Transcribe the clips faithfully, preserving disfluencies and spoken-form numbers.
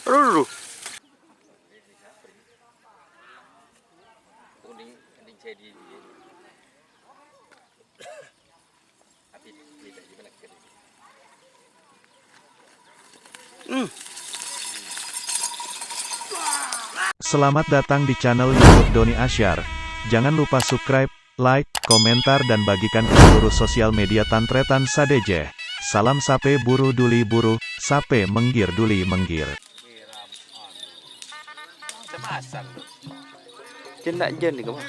Ruru. Hmm. Selamat datang di channel YouTube Doni Asyar. Jangan lupa subscribe, like, komentar, dan bagikan ke seluruh sosial media tan-tarètan sadhâjâ. Salam sapè buru duli buru, sapè mèngghir duli mèngghir. Sepasang. Jân ta' jân nèko, Pak.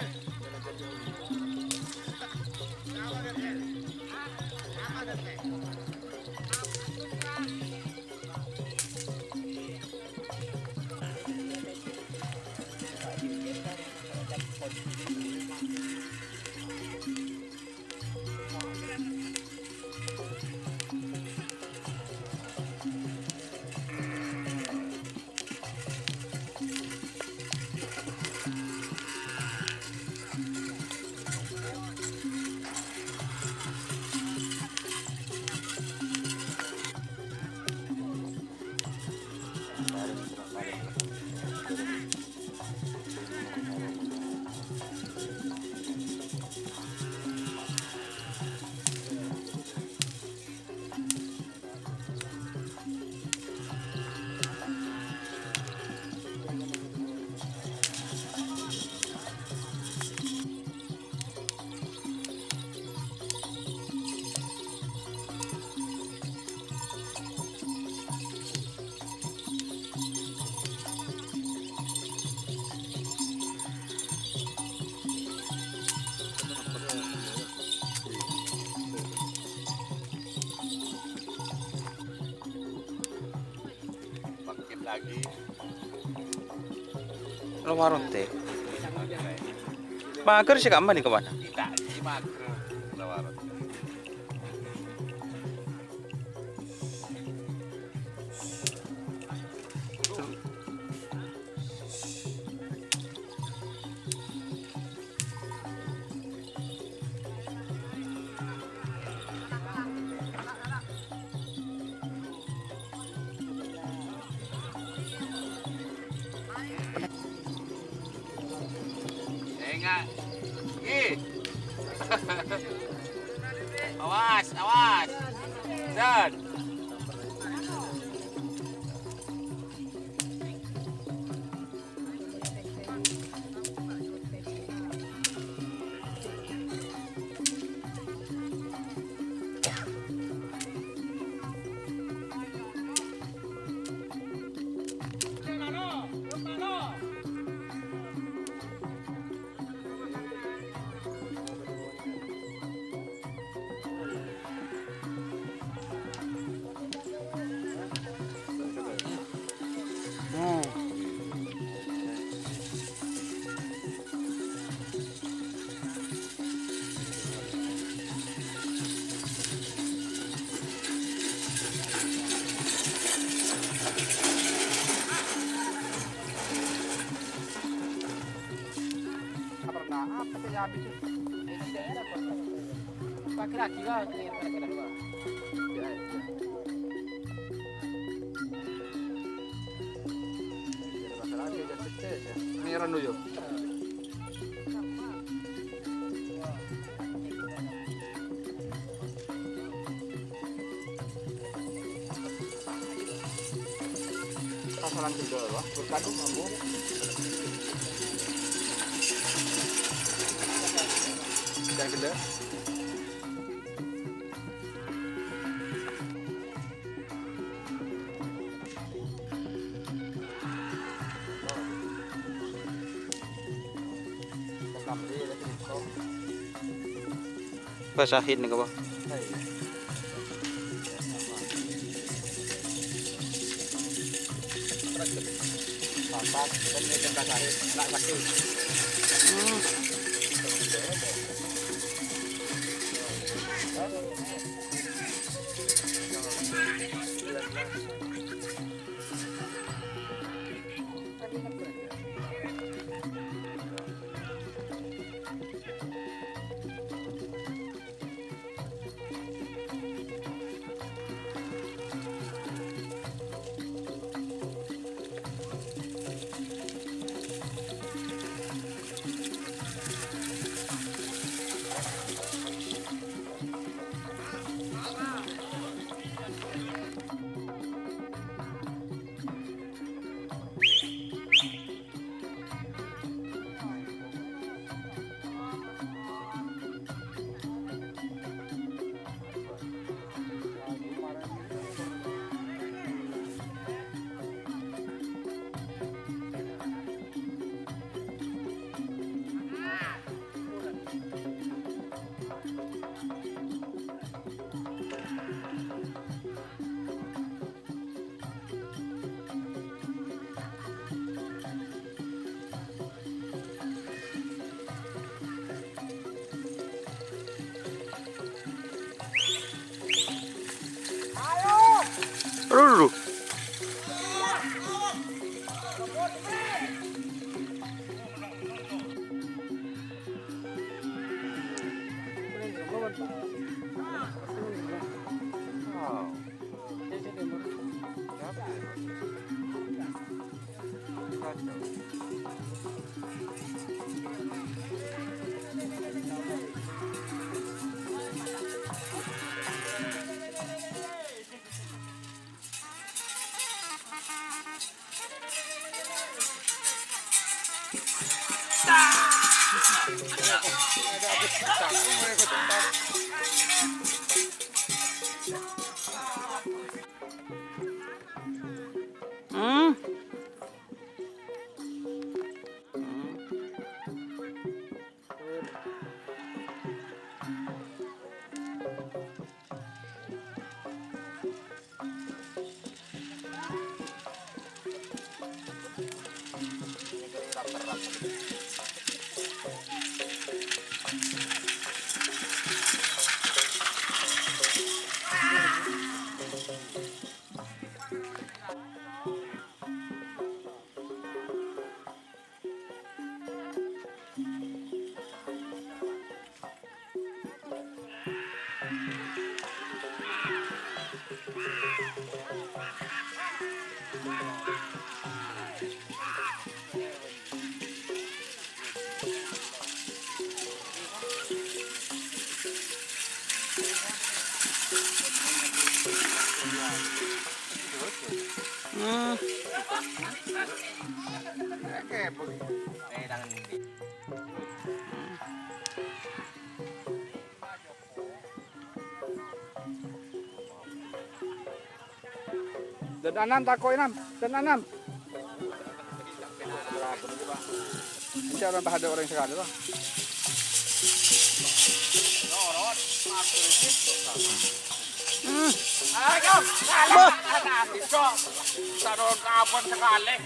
Bangkit lagi. Lo warung tè. Mager sè ka'emma nèko, Pak. Kita ini mager. Lo warung. Enggak. Ih. Awas, awas. Dan. Pernah apa sih ya habis itu? Lagi-lagi lah, ini kadang-kadang, Pak. Ya, ya. Ini rano yo. Pasalan gendel, wah, berkadung, ambo. Dan gendel. Basahin nèko, Pak. Papat, kan ini tengah sahit, nak sakit. Hmm. Hmm. Hmm. Dan anam tako' enam, dan anam. Bisa orang tahan orang sekali lah. Hmm. Ayo, kalah. Anak itu. Sarung kapan sekali.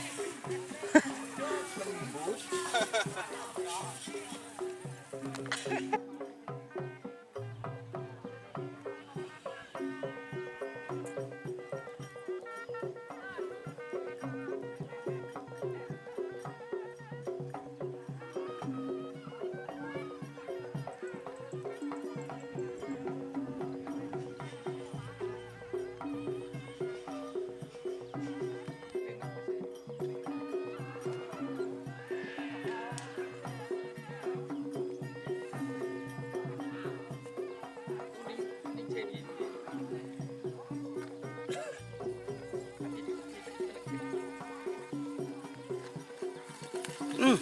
Hmm.